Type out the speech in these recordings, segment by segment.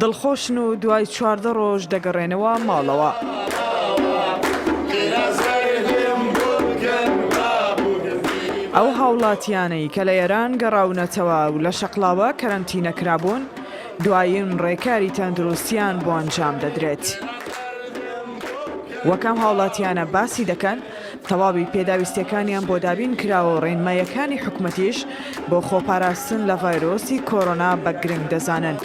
دڵخۆشن و دوای 14 ڕۆژ دەگەڕێنەوە ماڵەوە. ئەو هاوڵاتیانەی کە لە ئێران گەڕاونەتەوە و لە شەقڵاوە کەرەنتینە کرابوون، دوایین ڕێکاری تەندروستیان بۆ ئەنجام دەدرێت. وەک ئەم هاوڵاتیانە باسی دەکەن، تەواوی پێداویستیەکانیان بۆ دابین کراوە و ڕێنماییەکانی حکومەتیش بۆ خۆپاراستن لە ڤایرۆسی کۆرۆنا بە گرنگ دەزانن.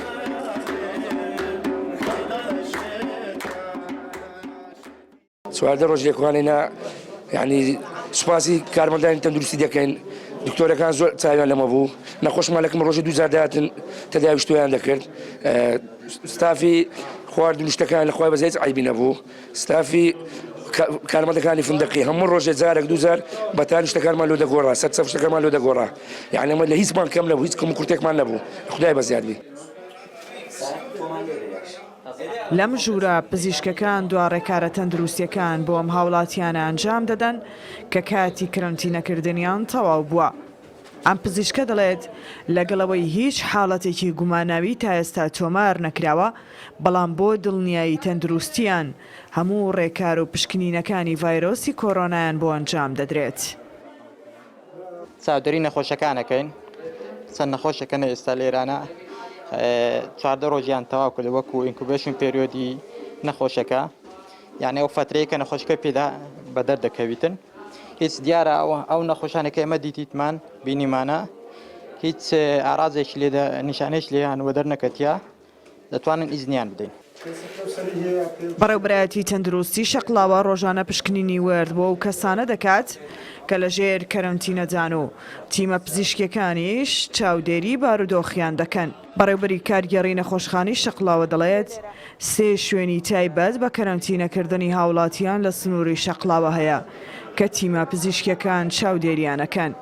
14 ڕۆژ لێکوانینە یعنی سوپاسی کارمەندانی تەندروستی دەکەین دکتۆرەکان زۆر چاویان لەمە بوو نەخۆشمان لەکەم ڕۆژی دووجار دەهاتن تەداوی شتۆیان دەکرد ستافی خواردن شتەکان لە خوای بەزێت عیبی نەبوو ستافی کارمەندەکانی فندقی هەموو ڕۆژێ جارێک دووجار بەتانی شتەکانمان لۆ دەگۆڕا سەر چەف شتەکانمان لۆ دەگۆڕا یعنی ئەمە لە هیچمان کەم نەبوو هیچ کەم و کورتێکمان نەبوو خدای بەزیاد بی. لەم ژوورە پزیشکەکان دوا ڕێکارە تەندروستیەکان بۆ ئەم هاوڵاتیانە ئەنجام دەدەن کە کاتی کرەنتینەکردنیان تەواو بووە. ئەم پزیشکە دەڵێت، لەگەڵ ئەوەی هیچ حاڵەتێکی گوماناوی تا ئێستا تۆمار نەکراوە، بەڵام بۆ دڵنیایی تەندروستییان هەموو ڕێکار و پشکنینەکانی ڤایرۆسی کۆرۆنایان بۆ ئەنجام دەدرێت. چاودێری نەخۆشەکان ئەکەین، چەند نەخۆشێک هەن ئێستا لێرانە 14 ڕۆژیان تەواو کردووە وەکو incubation period ی نەخۆشەکە، یعنی ئەو فەترەیە کە نەخۆشەکە پێدا بەدەر دەکەویتن. هیچ دیارە ئەو نەخۆشانە کە ئێمە دیتیتمان بینیمانە هیچ ئارازێکی لێ نیشانەیەک لێیان وەدەر نەکەتیە دەتوانن ئیزنیان بدەین. بەڕێوبەرایەتی تەندروستی شەقڵاوە ڕۆژانە پشکنینی ورد بۆ ئەو کەسانە دەکات کە لەژێر کەرەنتینەدان و تیمە پزیشکیەکانیش چاودێری بارودۆخیان دەکەن. بەڕێوبەری کارگێڕی نەخۆشخانەی شەقڵاوە دەڵێت، سێ شوێنی تایبەت بە کەرەنتینەکردنی هاوڵاتیان لە سنووری شەقڵاوە هەیە کە تیمە پزیشکیەکان چاودێریان ئەکەن.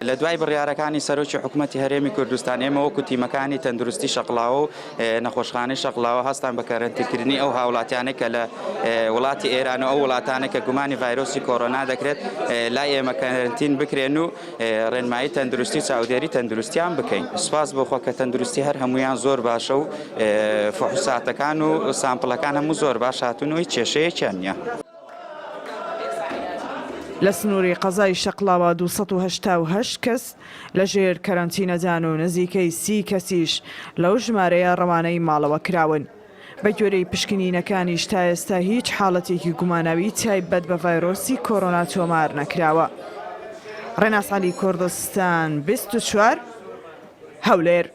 لە دوای بڕیارەکانی سەرۆکی حکومەتی هەرێمی کوردستان، ئێمە وەکو تیمەکانی تەندروستی شەقڵاوە و نەخۆشخانەی شەقڵاوە هەستان بە کەرەنتینکردنی ئەو هاوڵاتیانەی کە لە وڵاتی ئێران و ئەو وڵاتانەی کە گومانی ڤایرۆسی کۆرۆنا دەکرێت لای ئێمە کەرەنتین بکرێن و ڕێنمایی تەندروستی و چاودێری تەندروستیان بکەین. سوپاس بۆ خوا کە تەندروستی هەر هەموویان زۆر باشە و فحوساتەکان و سامپڵەکان هەموو زۆر باش هاتوون و هیچ کێشەیەکیان نییە. لە سنووری قەزای شەقڵاوە 288 کەس لەژێر کەرەنتینەدان و نزیکەی 30 کەسیش لەو ژمارەیە ڕەوانەی ماڵەوە کراون. بەگوێرەی پشکنینەکانیش تا ئێستا هیچ حاڵەتێکی گوماناوی تایبەت بە ڤایرۆسی کۆرۆنا تۆمار نەکراوە. ڕێناس عەلی کوردستان 24، هەولێر.